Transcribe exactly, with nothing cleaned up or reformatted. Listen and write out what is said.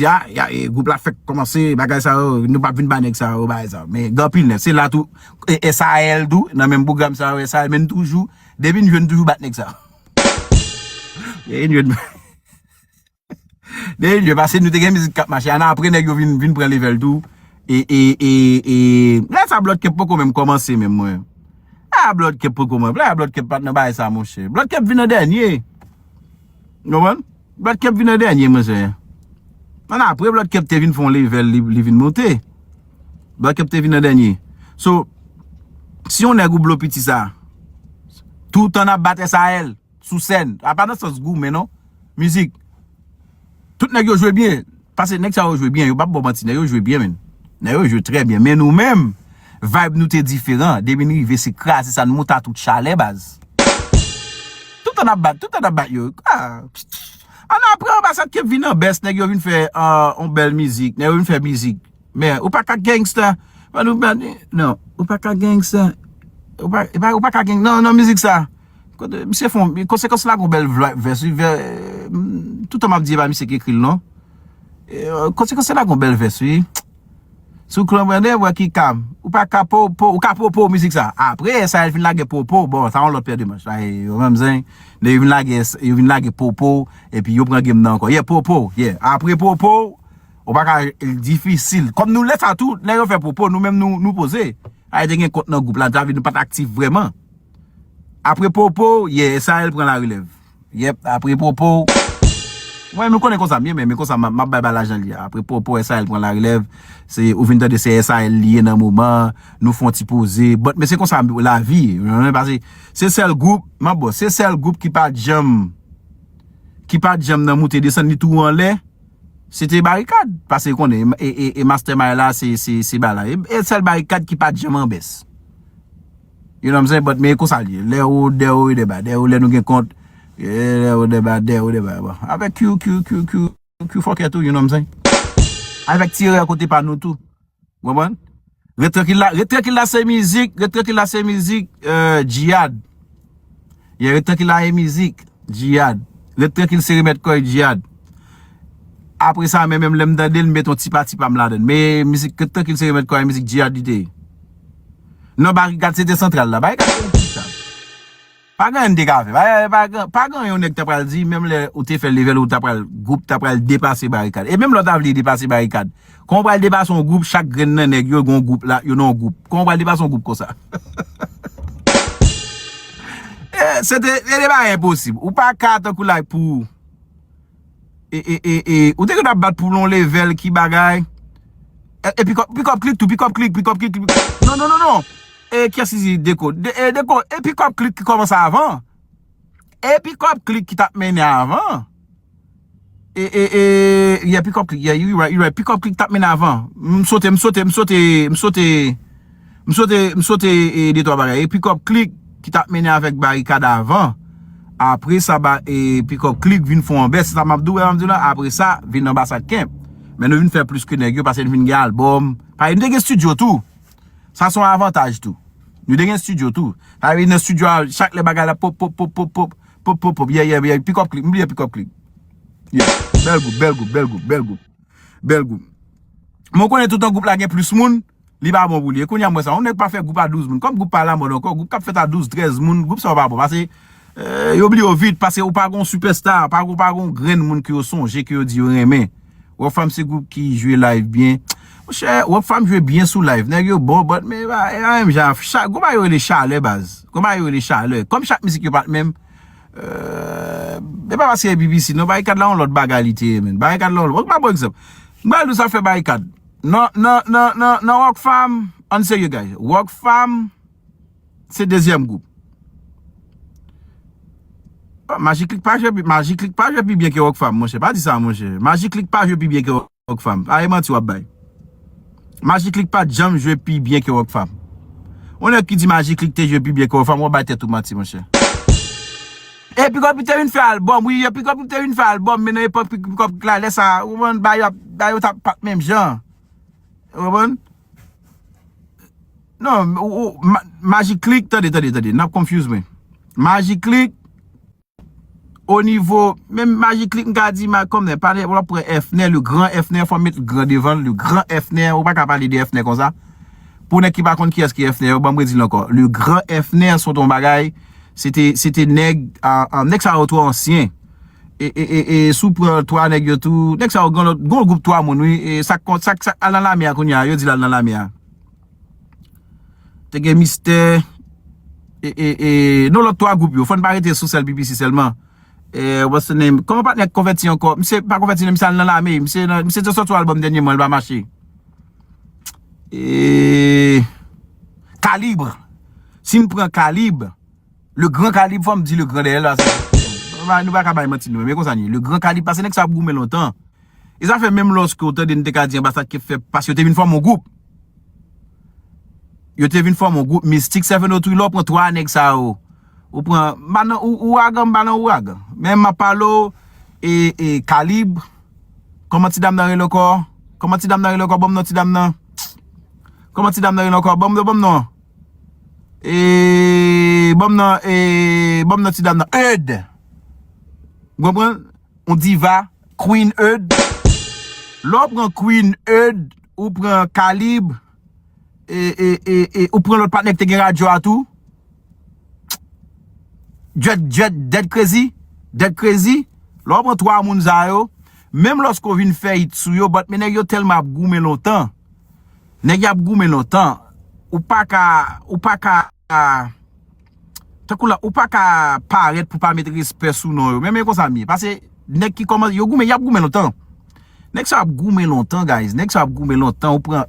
Ya, ya, e, gwoup la fèk kòmanse, bagay sa yo, nou p ap vin ba nèg sa yo, bagay sa yo. Men gen anpil nèg, se la tou, e, S A L tou, nan menm pwogram sa yo, S A L, men nou toujou, depi n jwenn, nou toujou bat nèg sa yo. Depi n jwenn, depi n jwenn, paske nou te gen mizik k ap mache, ann apre nèg yo vin, vin pran level tou. E, e, e, e, lè sa Bloodcap poko menm kòmanse menm mwen. A Bloodcap poko menm, lè Bloodcap pa t nan bagay sa, monchè. Bloodcap vin an dènye. Ou konprann? Bloodcap vin an dènye, monchè. Ann apre Bloodcap te vin fè yon level, li, li vin monte. Bloodcap te vin an dènye. So, si yon nèg ou blo piti sa, toutan ap bat S A L sou sèn, a pa nan sans goumen non, mizik. Tout nèg yo jwe byen. Paske nèg sa yo jwe byen, yo p ap ba w manti, nèg yo jwe byen, men. Nèg yo jwe trè byen. Men nou menm, vibe nou te diferan. Depi n rive, se kraze sa, n monte a tout chalè, baz. Toutan n ap bat, toutan n ap bat yo. Ah. Ann apre, anba sa ke vin an bès, nèg yo vin fè ah, yon bèl mizik, nèg yo vin fè mizik. Men, ou pa ka gangsta. Ban nou, ban, non, ou pa ka gangsta. Ou pa, ou pa, ou pa ka gang, non, non, mizik sa. Kote, misye fon, Konsekans la gon bèl vla-, vès, wi, vè, mm, toutan m ap di e pa misye ki ekri l, non. E, Konsekans la gon bèl vès, wi. Sou klan mwen, wè ki kam. Ou pa ka po, po, ou ka popo mizik sa. Apre, sa, el vin lage popo, bon, sa yon lòt pè de manch. Ay, yo menm zen, yo vin lage, yo vin lage popo, epi yo pran game nan ankò. Yeah, popo, yeah. Apre popo, ou pa ka, difisil. Kòm nou lè sa tou, lè yo fè popo, nou menm nou, nou poze. Ay, te gen kont nan gwoup la, ta vle nou pa t aktif vrèman. Apre popo, yeah, S A L pran larelèv. Yep, apre popo. Mwen, nou konnen konsa m ye, men, men konsa m, m ap bay bagay la jan l ye. Apre popo, S A L pran larelèv. Se, ou vin tande se S A L li ye nan moman. Nou fè yon ti poze. But, men se konsa lavi ye. Ou konprann? Paske se sèl gwoup, m ap bon, se sèl gwoup ki pa t janm, ki pa t janm nan moute desann, li tou anlè. Se te Barikad. Paske konnen, e, e, e Mastermind la, se, se, se bagay la. E, e sèl Barikad ki pa t janm an bès. You know what I'm saying? But men konsa l ye. Lè wo, dè wo, e dè ba. Dè wo, lè nou gen kont. E, dè wo, dè ba, dè wo, dè ba. Bon. Avèk Q, Q, Q, Q, Q fòkè tou, you know what I'm saying? Avèk tirè kote pa nou tou. Ou konprann? Ret trankil la, ret trankil la se mizik, ret trankil la se mizik, euh, Djihad. Yeah, ret trankil la e mizik, Djihad. Ret trankil se remèt kòy Djihad. Apre sa, men menm lè m tande l, m met yon ti pati pa m ladan l. Men mizik ret trankil se remèt kòy, mizik Djihad li te ye. Non, Barikad se te santral la. Barikad se yon ti sa. Pa gen anyen m te ka fè. Pa, pa, pa gen, pa gen yon nèg ta pral di, menm lè ou te fè level ou ta pral, gwoup ta pral depase Barikad. E menm lè w ta vle depase Barikad. Kòman w pral depase yon gwoup, chak grenn nan nèg yo gen yon gwoup la, yo nan yon gwoup. Kòman w pral depase yon gwoup konsa? Eh, se te, se te bagay enposib. Ou pa ka tankou like pou e, e, e, e, ou te gen dwa bat pou yon level ki bagay. E, e pick up, pick up click tou, pick up click, pick up click, pick up. Non, non, non, non. E kiyès ki di Deko? De, e Deko, e pick up click ki kòmanse avan. E pick up click ki t ap mennen avan. E, e, e, yeah, pick up click, yeah, you right, you right. Pick up click t ap mennen avan. M sote, m sote, m sote, m sote. M sote, m sote, e, de twa bagay. E pick up click ki t ap mennen avèk Barikad avan. Apre sa, ba, e, pick up click vin fè yon bès. Se sa m ap di w, m ap di w la. Apre sa, vin anbasad Kemp. Men nou vin fè plis ke nèg yo, paske nou vin gen albòm. Paske nou te gen studio tou. Sa se yon avantaj tou. Nou te gen studio tou. Sa vle di nan studio a, chak lè bagay la pop, pop, pop, pop, pop, pop, pop, pop, yeah, yeah, yeah, pick up click, m bliye pick up click. Yeah. Bèl gwoup, bèl gwoup, bèl gwoup, bèl gwoup. Bèl gwoup. Men w konnen toutan gwoup la gen plis moun, li pa bon pou li. E kounye a m wè sa. Yon nèg pa fè gwoup a douz moun. Kòm gwoup pa alamòd ankò, gwoup k ap fèt a douz, trèz moun, gwoup sa yo pa bon. Paske, eh, yo bliye w vit, paske ou pa gon sipèsta, pa gon, pa gon grenn moun ke yo sonje, ke yo di yo renmen. Rockfam se gwoup ki jwe live byen. Monchè, Rockfam jwe byen sou live. Nèg yo bon, but men e pa, e pa menm jan. Chak, gon bagay yo rele chalè, baz. Gon bagay yo rele chalè. Kòm chak mizik yo pa t menm, Euh, e pa paske e B B C, non, Barikad la yon lòt bagay li te ye, men. Barikad la yon lòt. Bon, m ba bon egzanp. M ba nou sa fè Barikad. Nan, nan, nan, nan, nan Rockfam, ann serye, guys. Rockfam, se dezyèm gwoup. Ah, Magiclick pa jwe pi, Magiclick pa jwe pi byen ke Rockfam, monchè. Pa di sa, monchè. Magiclick pa jwe pi byen ke Rockfam. A, e manti w ap bay. Magiclick pa t janm jwe pi byen ke Rockfam. Yon nèg ki di Magiclick te jwe pi byen ke Rockfam, w ap bay tèt ou manti, monchè. E Pick Up Click te vin fè albòm, wi, e Pick Up Click te vin fè albòm, men nan epòk Pick, Pick Up Click la, lè sa, ou konprann, bagay yo, bagay yo t ap pa t menm jan. Ou konprann? Non, ou, ou, Ma-, Magiclick, tande, tande, tande, n ap confuse mwen. Magiclick, O nivo, menm Magic Click, m ka di, ma, kòm nèg, pa w ap pran Efner, le grand Efner, fò m met gran devan l, le grand Efner, ou pa ka pale de Efner konsa. Pou nèg ki pa konn kiyès ki Efner, ban m redi l ankò. Le grand Efner se te yon bagay, se te, se te nèg, a, a, nèg sa yo twò ansyen. E, e, e, e, si w pran twa nèg yo tou, nèg sa yo gen lòt, gen yon gwoup twa moun, wi, e, sa k kon-, sa k, sa k al nan lame a kounye a, yo di l al nan lame a. Te gen Mistè, e, e, e, non, lòt twa gwoup yo, fò n pa rete sou sèl B B C sèlman. E, what's the name? Kòman patnè k konvèti ankò? Misye pa konvèti, non, misye al nan lame. Misye nan, misye te sòti yon albòm dènyèman, li pa mache. E, Kalib. Si n pran Kalib, le gran Kalib, fò m di le gran dèyè l, paske nou pa, nou pa ka bay manti, nou, men konsa n ye. Le gran Kalib, paske nèg sa ap goumen lontan. E sa fè menm lòske w tande n te ka di anbasad ke fè, paske yo te vin fòme yon gwoup. Yo te vin fòme yon gwoup mistik, sèven o twi, lè w pran twa nèg sa yo. Ou pran, m pa nan ou-, ouragan, m pa nan ouragan. Men m ap pale w, e, e, Kalib, kòman ti dam nan rele ankò? Kòman ti dam nan rele ankò? Ban m non ti dam nan. Kòman ti dam nan rele ankò? Ban m non, ban m non. E, ban m non, e, ban m non ti dam nan. Eud. Ou konprann? Yon diva, Queen Eud. Lè w pran Queen Eud, ou pran Kalib, e, e, e, e, ou pran lòt patnè ki te gen radyo a tou. Dread, Dread, Dead Crazy, Dead Crazy. Lè w pran twa moun sa yo, menm lòske w vin fè hit sou yo, but men nèg yo tèlman ap goumen lontan. Nèg y ap goumen lontan. Ou pa ka, ou pa ka, tankou la, ou pa ka parèt pou pa met respè sou non yo. Men, men konsa m ye. Paske nèg ki kòmanse, yo goumen, y ap goumen lontan. Nèg sa ap goumen lontan, guys. Nèg sa ap goumen lontan. Ou pran